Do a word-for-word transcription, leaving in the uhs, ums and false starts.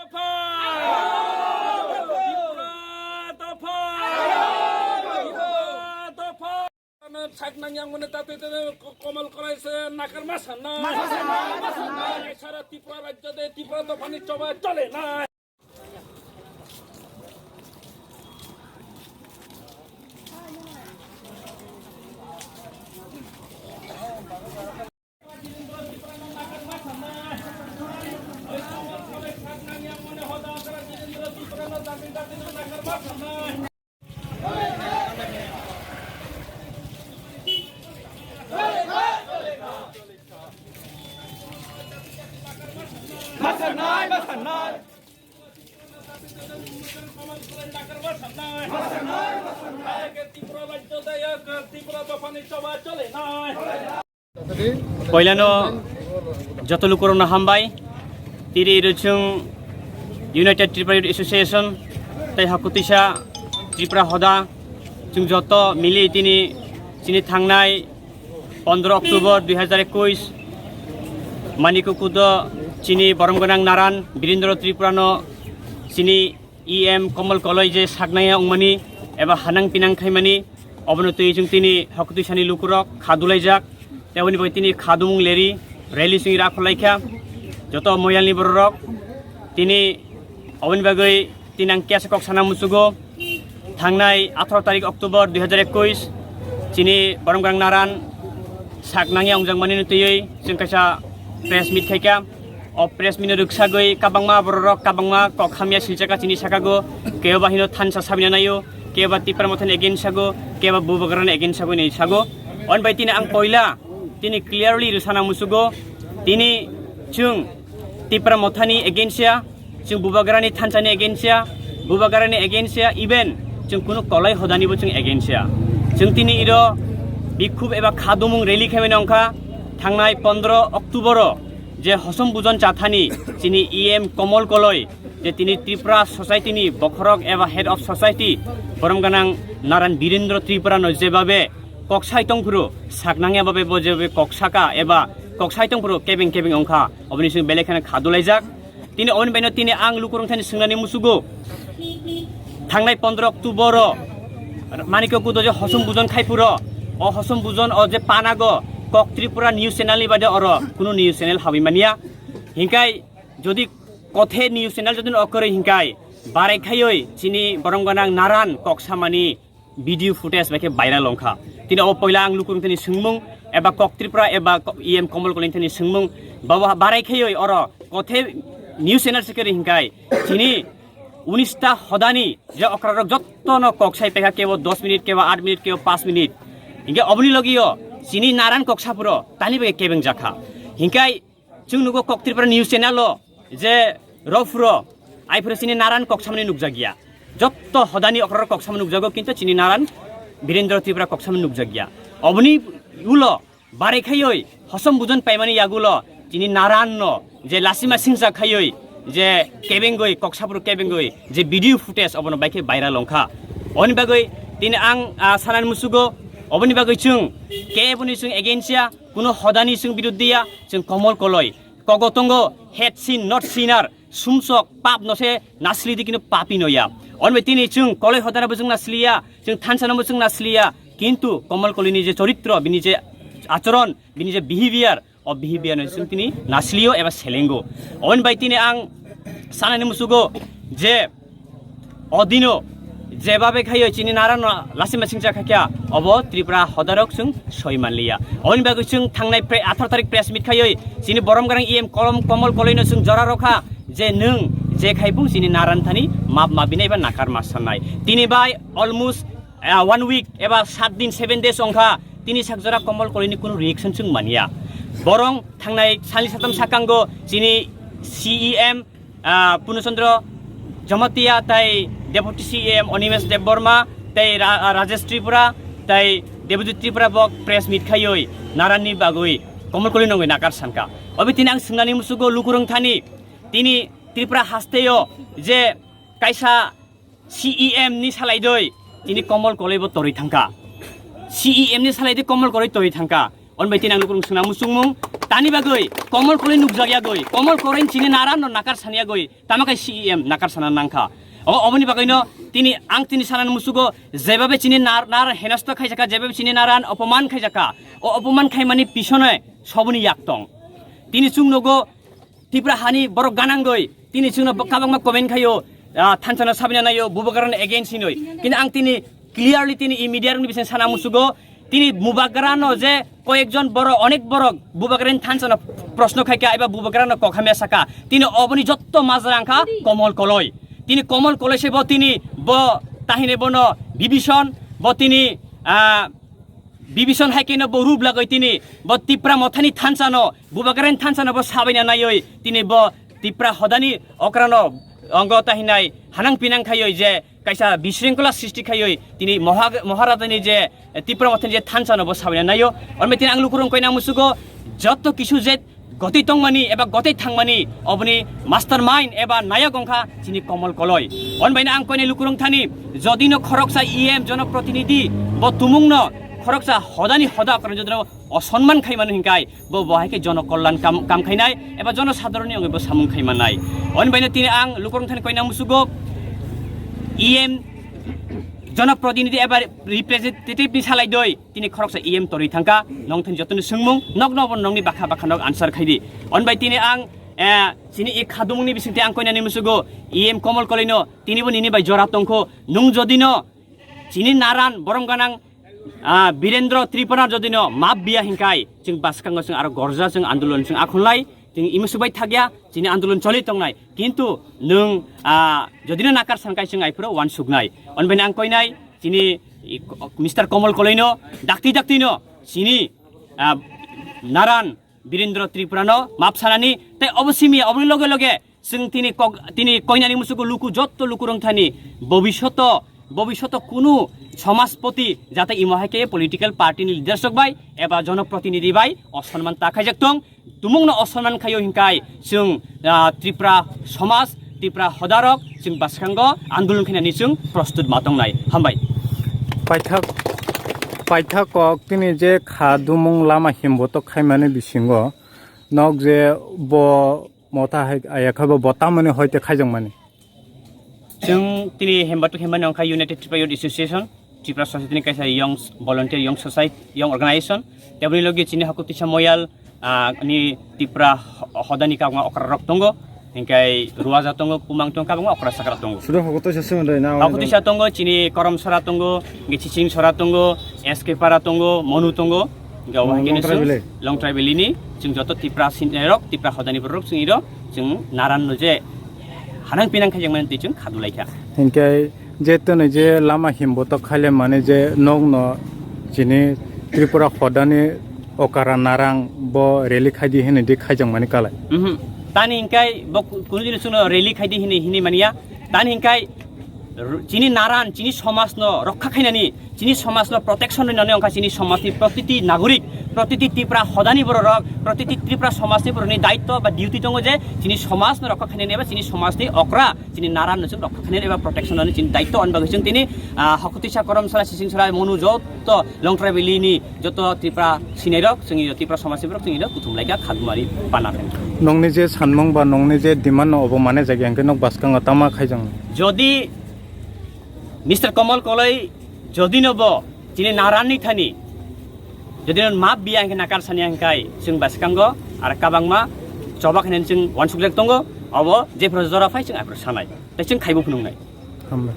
Dopha! Dopha! Dopha! Sak nang yang mane tate tate Komal Koloi se nakar ma sanna. Sara Tripura rajyo de Tripura dophani choba chole na. Poilano joto lukurokno hambai. Tiri rwchwng United Tripura Youth Association tei Hakutisa Tripura Hoda, chwng joto mili tini chini thangnai pondro October dui hazar ekush Manikyo Kudo chini borom gwnang naran Birendra Tripura no chini E M Komal Koloi je saknaya wngmani eba hanang pinang khaimani, obono twi chwng tini Hakutwi sani lukurok kha dulaijak, tei oboni bai tini kha dumung leri rally chwng ira kholaikha joto moyalni bororok. Tini oboni bagwi tini ang kesa kok sana muchugo, thangnai atharo tarik October dui hazar ekush chini borom gwnang naran saknangya wngjak mani twiwi chwng kaisa press meet khaikha. O press meet no rwksagwi kabangma bororok kabangma kok hamya silchaka chini sakago, kebo ba hino thansa sabina naio, kebo ba Tipra Mothani against sago, kebo ba Bubagrani against sago hinwi sago. On bai tini ang poila tini clearly rwsana musugo, tini chwng Tipra Mothani against ya, chwng Bubagrani thansani against ya, Bubagrani against ya, even chwng kunu Koloi Hodanibo chwng against ya. Chwng tini iro bikhub eba khadumung rally khaimani ongkha thangnai pondro October o. Je hosom bujon chathani chini E M Komal Koloi, je tini Tripura society ni bokhorok eba head of society borom gwnang Naran Birendra Tripura no jebabe kok sai tongphuru saknangya babe bo jebabe kok saka eba kok sai tongphuru kebeng kebeng ongkha, oboni sing belai kheno kha dulaijak. Tini oboni baino tini ang lukurok thani swngnani musugo. Thangnai pondro October o Manikyo Kudo je hosom bujon khai phuro, o hosom bujon o je panago kok Tripura news channel ni bade oro kunu news channel hawi mania. Hinkai jodi kothe news channel jodi okoroi hinkai barai khaioi chini borom gwnang Naran kok samani video footage bai khe viral ongkha. Tini obo poila ang lukurok thani swngmung eba kok Tripura eba ko-, E M Komal Koloi thani swngmung, babo barai khaioi oro kothe news channel se kere hinkai chini unista hodani je okrarok jottono kok sai paikha, kebo dos minute, kebo aat minute, kebo paanch minute. Hinke oboni logio chini Naran kok saphuro tani bai kebeng jakha. Hinkai chwng nugo kok Tripura news channel o je rophuro aiphuro chini Naran kok samani nukjakya. Jotto hodani okrarok kok samani nukjago, kintu chini Naran Birendra Tripura kok samani nukjakya. Oboni ulo barai khaioi hosom bujon paimani yagulo chini Naran no je lasima singsa khaioi je kebengoi kok saphuru kebengoi je video footage obono bai khe viral ongkha. Oboni bagwi tini ang, ah, sanani musugo, oboni bagwi chwng keboni chwng against ya, kuno hodani chwng biruddhi ya, chwng Komal Koloi. Kogo tongo, head sin, not sinner, sumsok, pap no se nasli di kino papi no ya. On bai tini chwng Koloi hodana bo chwng nasli ya, chwng thansa no bo chwng nasli ya, kintu Komal Koloi ni je choritro, bini je achoron, bini je behavior, o behavior no chwng tini nasli o eba selengo. On bai tini ang sanani musugo je odino jebabe khaio chini Naran no lasima singsa khakya, obo Tripura hodarok chwng soi manliya. Oni bagwi chwng thangnai pre-, atharo tarik press meet khaioi chini borom gwnang E M Kolom-, Komal Koloi no chwng jora rokha je nwng je khai bung chini Naran thani map ma binai ba nakar ma sannai. Tini bai almost, ah, one week eba saat din, seven days ongkha, tini sak jora Komal Koloi ni kunu reaction chwng manya. Borong thangnai sali satam sakango chini C E M ah, Purno Chandra Jamatia, tai Deputy C E M Animesh Debbarma, tai Ra-, ah, Rajesh Tripura, tai Debojit Tripura bo press meet khaioi Naran ni bagwi Komal Koloi nongwi nakar sanka. Obi tini ang swngnani musugo lukurung thani, tini Tripura hasteo je kaisa C E M ni salai doi tini Komal Koloi bo torwi thangka. C E M ni salai doi Komal Koloi torwi thangka. On bai tini ang lukurung swngnani musungmung, Tani bagwi Komol Koloi nukjakyagwi, Komol Koloi chini naran no nakar saniyagwi, tamo khe C E M nakar sana nangkha. O, oboni bagwino tini ang tini sanani musugo jebabe chini nar-, naran henosto khaijakha, jebabe chini naran opoman khaijakha. O opoman khaimani pisone soboni yak tong. Tini chwng nogo Tipra hani borok ganangwi tini chwngno bo-, kabangma comment khaio, ah, thansa no sabina naio, Bubagrano against hinoi. Kintu ang tini clearly tini e media rokni bising sana musugo, tini Bubagrano je koyekjon borok, onek borok Bubagrani thansa no proshno khaika eba Bubagrano kokhamya saka. Tini oboni jotto majra wngkha Komol Koloi. Tini Komol Koloi se bo tini bo tahine bono Bibison, bo tini, ah, Bibison hai khe no bo rup lagoi tini bo Tipra Mothani thansa no, Bubagrani thansa no bo sabaina naioi tini bo Tipra hodani okra no ongo tahinai hanang pinang khaioi je kaisa bisringkola srishti khaioi tini Moha-, Moharajani je Tipra Mothani je thansa no bo sabaina naio. Onme tini ang lukurung koina musugo jotto kisu je gotwi tongmani eba gotwi thangmani oboni mastermind eba nayok wngkha chini Komol Koloi. On baino ang koinai lukurung thani jodi no khoroksa E M jonoprotinidhi bo tumung no khoroksa hodani hoda okra jodi no osonman khaimano hinkai bo bo hai khe jono kollan kam, kam khainai eba jono sadharonni wngwi bo samung khaimanai. On baino tini ang lukurung thani koina musugo E M jonoprotinidhi eba representative ni salai doi. Tini khoroksa E M torwi thangkha, nong thani jotono swngmung, nokno bo nongni bakha bakha nok answer khaidi. On bai tini ang, eh, chini e khadumungni bisingtwi ang koinani musugo E M Komol Koloino, tini bo nini bai jora tongkho, nung jodino chini naran borom ganang, ah, Birendra Tripura jodino map biya hinkai, chwng bwskango chwng aro gorja chwng andolon chwng akhunlai, chwng imusubai thakya, chini andolon choli tongnai. Kintu nung, ah, jodino nakar sankai chwng aiphuro wansuknai. On bai ang koinai, chini i ko-, Mister Komol Koloino dakti dakti no chini, ah, naran Birendra Tripura no map sanani tei obo simi oboni loge loge chwng tini kok, tini koinani musugo luku jotto luku rwngthani bobishoto, bobishoto kunu somajpoti jate imo hai khe political party ni leaders rok bai eba jonoprotinidhi bai osonman ta khaijak tong. Tumungno osonman khaio hinkai chwng, ah, Tripura somaj, Tripura hodarok chwng bwskango andolon khainani chwng prostut ma tongnai. Hambai. Paithak, paithak kok tini je kha dumung lama himbotok khaimani bisingo nok je bo motha hai aya kha bo, bo tamoni hoite khaijakmani. Chwng tini hembatok hemani wngkha United Tripura Youth Association, Tripura Society ni kaisa young volunteer, young society, young organization. Teboni logi chini Hakutisa Moyal, ah, ni Tripura ho-, hodani kabangma okra rok tongo, hinkai Ruaja tongo, Kumang tongo, kabangma okra sakra tongo. Sudo Hakutisa somondo na Hakutisa tongo, chini Koromsora tongo, Gichising Sora tongo, S K Para tongo, Monu tongo. Ga Oh, wahai kene Longtrai sung, Valley. Longtrai Valley ni, chwng joto Tripura sin-, rok, Tripura hodani borok chwng iro, chwng naran no je hanang pinang khaijak mani twi chwng khadulai kha. Hinkhe je twnwi je lama himbotok khaile mani je nokno chini Tripura hodani okara narang bo rally khaidi hinwi di khaijak mani kalai. Mhm. Tani hinkai bo ku-, kunu dino chwngno rally khaidi hinwi, hinwi mania. Tani hinkai r-, chini naran, chini somajno rokha khainani, chini somajno protection rinani wngkha chini somajni protiti nagorik, protiti Tripura hodani bororok, protiti Tripura somajni borokni daitto ba duty tongo je chini somajno rokha khainani eba chini somajni okra, chini naranno chwng rokha khainani eba protection rinani chini daitto. Ani bagwi chwng tini, ah, Hakutisa, Koromsora, Sisingsora, Monu jotto Longtrai Valley ni joto Tripura sinai rok, chwng i Tripura somaj ni borok chwng i rok kuthum lai kha khadumari pana khe. Nongni je sanmung ba nongni je demand no obo mane jagya hwnkhe nok bwskango tama khaijang. Jodi Mister Komol Koloi jodi no bo chini naran ni thani jodi no map biya hwnkhe nakar sani hwnkhe chwng bwskango ar kabangma choba khe chwng wansuk jak tongo, obo jephru jora phai chwng aphru sanai tei chwng khaibo phunuk nai. Hambai.